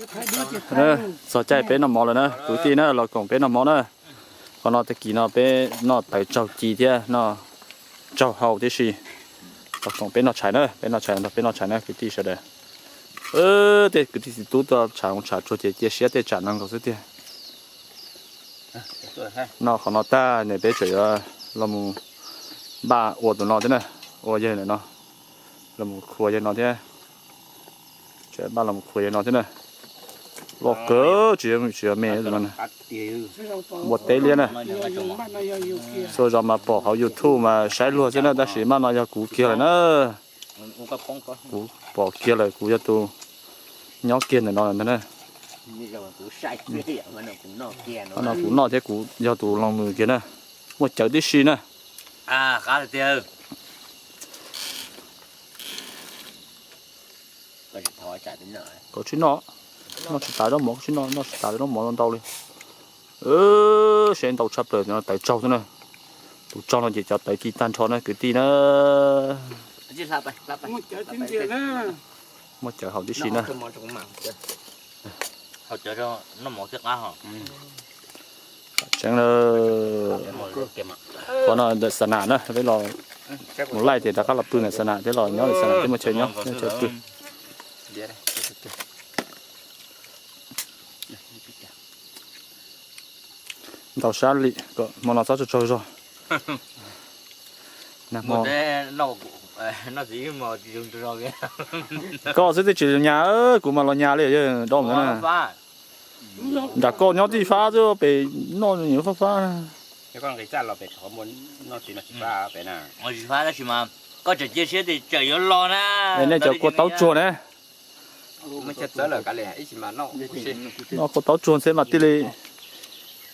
Txog caij peb noj mov lawm na kwv tij na, los koom peb noj mov na. Qhov no tag kis no peb noj tawv tsaug ci thiab noj tsaug hau tib si. Los koom peb noj tshais na, peb noj tshais nrog peb noj tshais na kwv tij sawv daws. Tej kwv tij txiv tub tuaj tsham tsam tsuag ces cia siab tej tsam no nkaus xwb tiag. Noj qhov no tag ne peb tseem yuav los mus npaj ua tus no thiab na, ua yawg no, los mus khuas yawg no thiab. Tseem npaj los mus khuas yawg no thiab na. Loj kawg tsis, tsis yog me tus no. Npua teb liab na. Txhua zaus mas pom hauv YouTube mas saib luag xwb na, tab sis maj no yog kuv kiag lawm na. Kuv pom kiag lawm, kuv yog tus nyob kiag ntawm no lawm ntag na. Maj no kuv noj thiab kuv yog tus loos mus kiag na. Muaj cawv tib si na. Koj tsis noj, noj tsis tas zaub mov, koj tsis noj, noj tsis tas zaub mov ntau li. Seb ntau tshaj plaws tawv tsaug xwb na. Tus tsaug no ces cov tawv ci tag nrho na kwv tij na. Muaj cawv haum tib si na. Tseeb, qhov no ntawm xa nam na, peb los mus laij ces rov qab los pw ntawm xa nam thiab los nyob ntawm xa nam thiab muaj chaw nyob muaj chaw pw. Ntau sab li, hmo no txhob tsaug tsaug zog. Koj xwb twb tsis nyas, kuv mas los nyas li, yog dab ntawd na. Nram koj nyob tij fab xwb pem noj nyiam fab fab. Koj tseem cia siab tias tseem yuav los na. Nej cov kua taub tsuag ne. Noj kua taub tsuag xwb mas thiaj li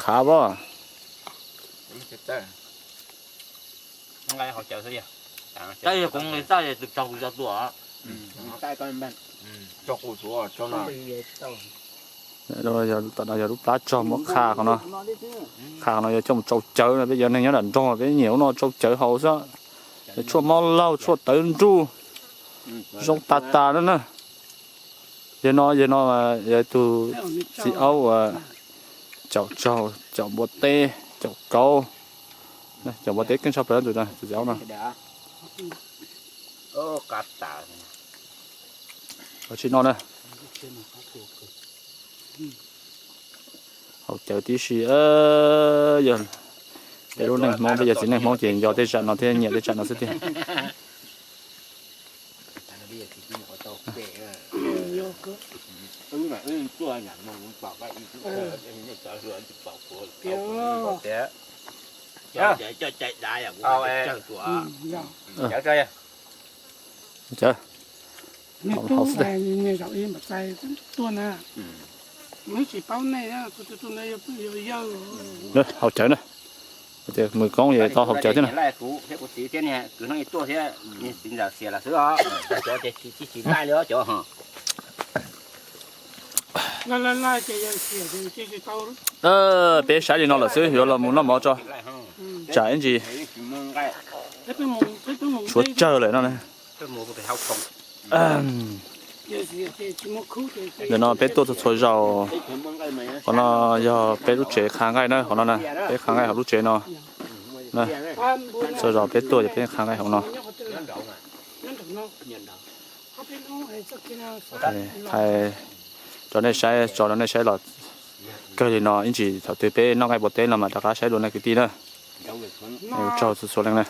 khav as. Tab yog kuv nqis txaj es tus tsaug kuv tso tua. Tom no yog lub plab tsog muab qha qhov no. Qha qhov no yog coj mus tsau cawv no, peb cov neeg nyob nram nroog peb nyiam ua no tsau cawv haus xwb. Tshuaj mob laug, tshuaj tawv nruj, zoo tas tas no na. Yog no, yog no yog tus txiv aub uas caum tsaug, caum npua teb, caum kauv. Caum npua teb keej tshaj plaws tus txiv aub no. Tsis noj na. Haus cawv tib si. Yog peb lub neej Hmoob, peb yog txiv neej Hmoob ces nco tej zam no thiab nyiam tej zam no xwb tiag. Cawv, haus cawv na. Mws koob es tau haus cawv thiab na. Peb saib li no lawm xwb, yuav los mus noj mov tso, tsam ib ntsis tshuav tsawg lawm no. Ntawm no peb tuaj txhua txhua zaus. Qhov no yog peb lub tsev qha nqaij na, qhov no na, peb qha nqaij hauv lub tsev no. Txhua zaus peb tuaj ces peb qha nqaij hauv no. Thaij rau nej saib, tso rau nej saib los kawg li no, ib ntsis thaum twg peb noj nqaij npua teb no mas rov qab saib dua na kwv tij na. Ua tsaug txhua txhua leej na.